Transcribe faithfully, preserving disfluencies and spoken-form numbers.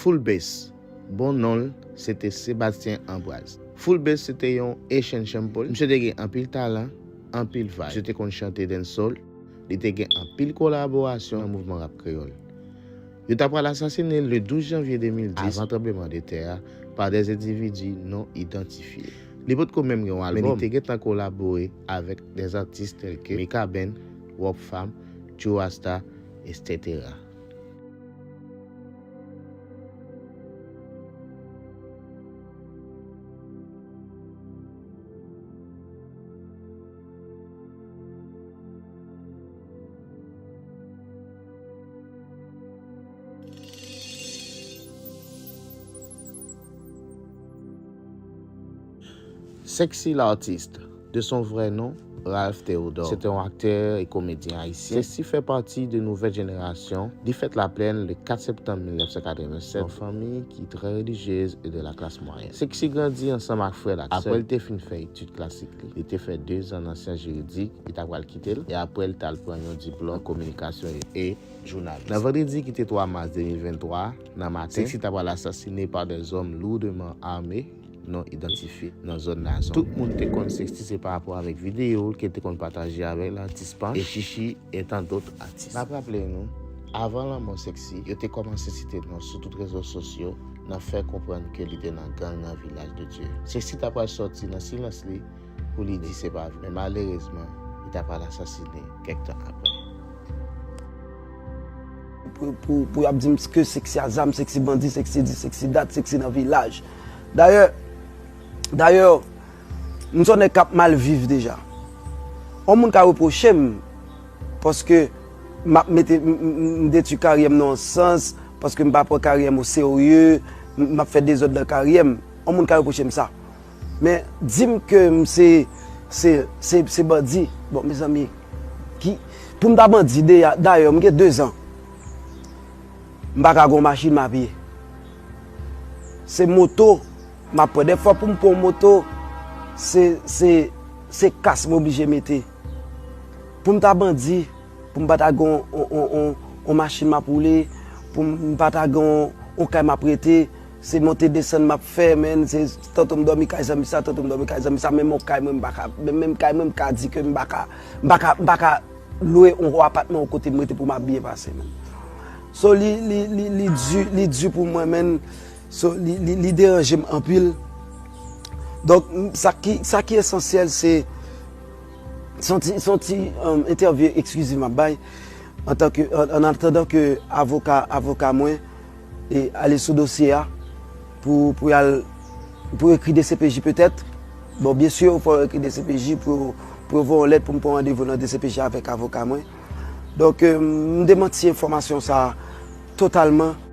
Full Bass, bon non l se te Sébastien Ambroise. Full Bass se te yon Haitian champion. Misye te gen anpil talan, anpil vibe. Misye te konn chante dancehall, li te gen anpil kolaborasyon nan mouvman rap kreyòl. Yo ta pral asasinen l le douz janvye de mil dis, avan tranbleman de tè a, pa dè endividi non idantifye. Li potko menm gen yon albòm, men li te gentan kolabore avèk dè atis tèl ke Mikaben, Rob Fam, Joe Rasta, etsetera. Sexy l'artiste, de son vrai nom, Ralph Théodore. Se te yon aktè e komedyen ayisyen. Sexy fè pati de nouvèl jenerasyon. Li fèt Laplèn le kat septanm mil nèf san katrevennsèt, nan fanmi ki trè relijyez e de la klas mwayèn. Sexy grandi ansanm ak frè l ak sè l. Apre l te fin fè etid klasik li, li te fè dezan nan syans jiridik, li ta pral kite l, e apre l t al pran yon diplòm kominikasyon e, e jounal. Nan vandredi ki te twa mas de mil venntwa, nan maten, Sexy ta pral asasinen pa dè zòm lourdement armés non idantifye nan zòn Nazon. Tout moun te konn Sexy se pa rapò avèk videyo l ke l te konn pataje avèk latis Panch e Chichi e tan dòt atis. N ap raple nou, avan lanmò Sexy, yo te kòmanse site non sou tout rezo sosyo nan fè konprann ke li te nan gang nan Vilaj de Dye. Sexy ta pral sòti nan silans li pou li di se pa vre, men malerezman, li ta pral asasinen kèk tan apre. Pou, pou, pou y ap di m ke Sexy a zam, Sexy bandi, Sexy di, Sexy dat, Sexy nan vilaj. Dayè, dayè, m se yon nèg k ap mal viv deja. On moun ka repwoche m, paske m ap mete, m, m, m, m detwi karyè m nan yon sans, paske m pa pran karyè m oserye, m, m ap fè dezòd nan karyè m. On moun ka repwoche m sa. Men, di m ke m se, se, se, se bandi. Bon, mezanmi, ki, pou m ta bandi, deya-, dayè, m gen dezan. M pa ka gon machin m apiye. Se moto m ap pran. Dèfwa pou m pran yon moto, se, se, se kas m oblije mete. Pou m ta bandi, pou m pa ta gon on, on, on, on machin m ap woule, pou m pa ta gon on kay m ap rete, se monte desann m ap fè, men, se tanto m dòmi kay zanmi sa, tanto m dòmi kay zanmi sa, menm on kay mwen m pa ka, menm, menm kay mwen m ka di ke m pa ka, m pa ka, m pa ka lwe on apatman yon kote m rete pou m ap byen pase, men. So, li, li, li, li di, li di pou mwen, men. So, li, li, li deranje m anpil. Donk, m, sa ki, sa ki esansyèl, se, se yon ti, se yon ti, um, entèvyou ekskliziv m ap bay, antan ke, an, an atandan ke avoka, avoka mwen, e, ale sou dosye a pou, pou y al, pou ekri D C P J petèt. Bon, byen si, fò yo ekri D C P J pou, pou yo voye yon lèt pou m pran randevou nan D C P J avèk avoka mwen. Donk, euh, m demanti enfòmasyon sa a totalman.